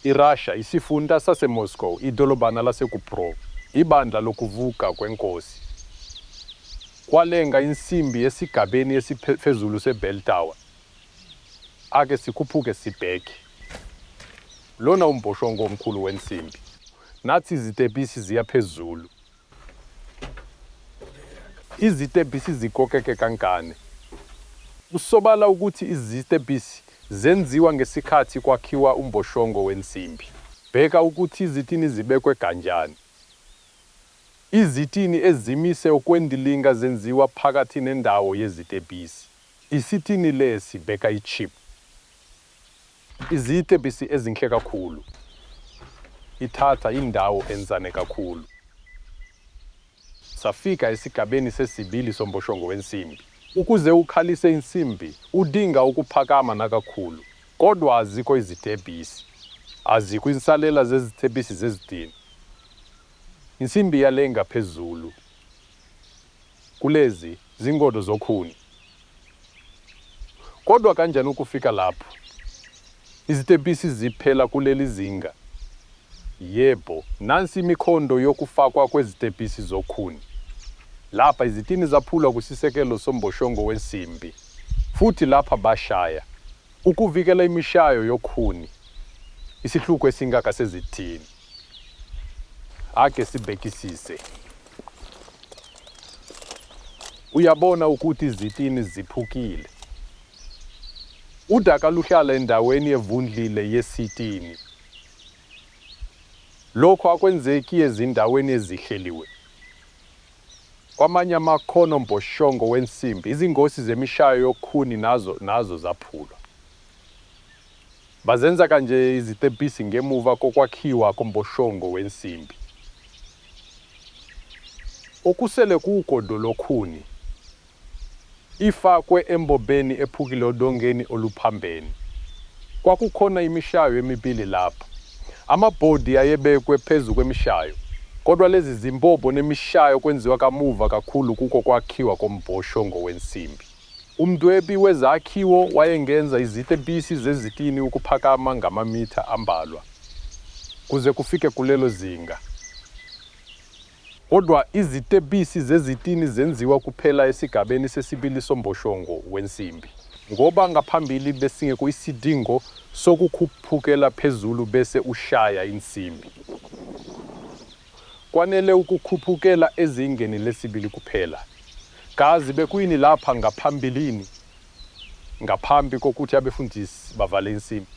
IRussia, isifunda saseMoscow, idolobhana laseKuprovo, iBandla lokuVuka kweNkosi. Kwalenga insimbi esigabeni esiphezulu se-bell tower. Ake sikhuphuke sibheke. Lona umbhoshongo omkhulu wensimbi. Nathi izitebhisi ziya phezulu. Izitebhisi zikokeke kancane. Kusobala ukuthi izitebhisi zenziwa ngesikhathi kwakhiwa umbhoshongo wensimbi. Bheka ukuthi izitini zibekwe kanjani. Izitini ezimise okwendilinga zenziwa phakathi nendawo yezitebhisi. Isitini lesi, bheka i-chip. Izitebhisi ezinhle kakhulu. Ithatha indawo ensane kakhulu. Safika esigabeni sesibili somboshongo wensimbi. Ukuze ukhalise insimbi, udinga ukuphakama nakakhulu. Kodwa azikho izitebhisi. Azikho insalela zezitebhisi zezitini. Insimbi iyalenga phezulu kulezi zingodo zokhuni. Kodwa kanjani ukufika lapho? Izitebhisi ziphela kuleli zinga. Yebo, nansi imikhondo yokufakwa kwezitebhisi zokhuni. Lapha izitini zaphulwa kwisisekelo somboshongo wensimbi. Futhi lapha bashaya, ukuvikela imishayo yokhuni. Isihluku esingaka sezitini. Ake sibhekisise. Uyabona ukuthi izitini ziphukile. Udaka luhlala endaweni evundlile yesitini. Lokhu akwenzeki ezindaweni ezihleliwe. Kwamanye amakhono ombhoshongo wensimbi, izingosi zemishayo yokhuni nazo nazo zaphulwa. Bazenza kanje izitebhisi ngemuva kokwakhiwa komboshongo wensimbi. Okusele kuwugodo lokhuni. Ifakwe embobeni ephukile odongeni oluphambene. Kwakukhona imishayo emibili lapha. Amabhodi ayebekwe phezu kwemishayo. Kodwa lezi zimbobo nemishayo kwenziwa kamuva kakhulu kuko kwakhiwa kombhoshongo wensimbi. Umdwebi wezakhiwo wayengenza izitebhisi zezitini ukuphakama ngamamitha ambalwa kuze kufike kulelo zinga. Kodwa izitebhisi zezitini zenziwa kuphela esigabeni sesibili somboshongo wensimbi. Ngoba ngaphambili besingekho isidingo sokukhuphukela phezulu bese ushaya insimbi. Kwanele ukukhuphukela ezingeni lesibili kuphela. Kazi bekuyini lapha ngaphambilini ngaphambi kokuthi abefundisi bavale insimbi.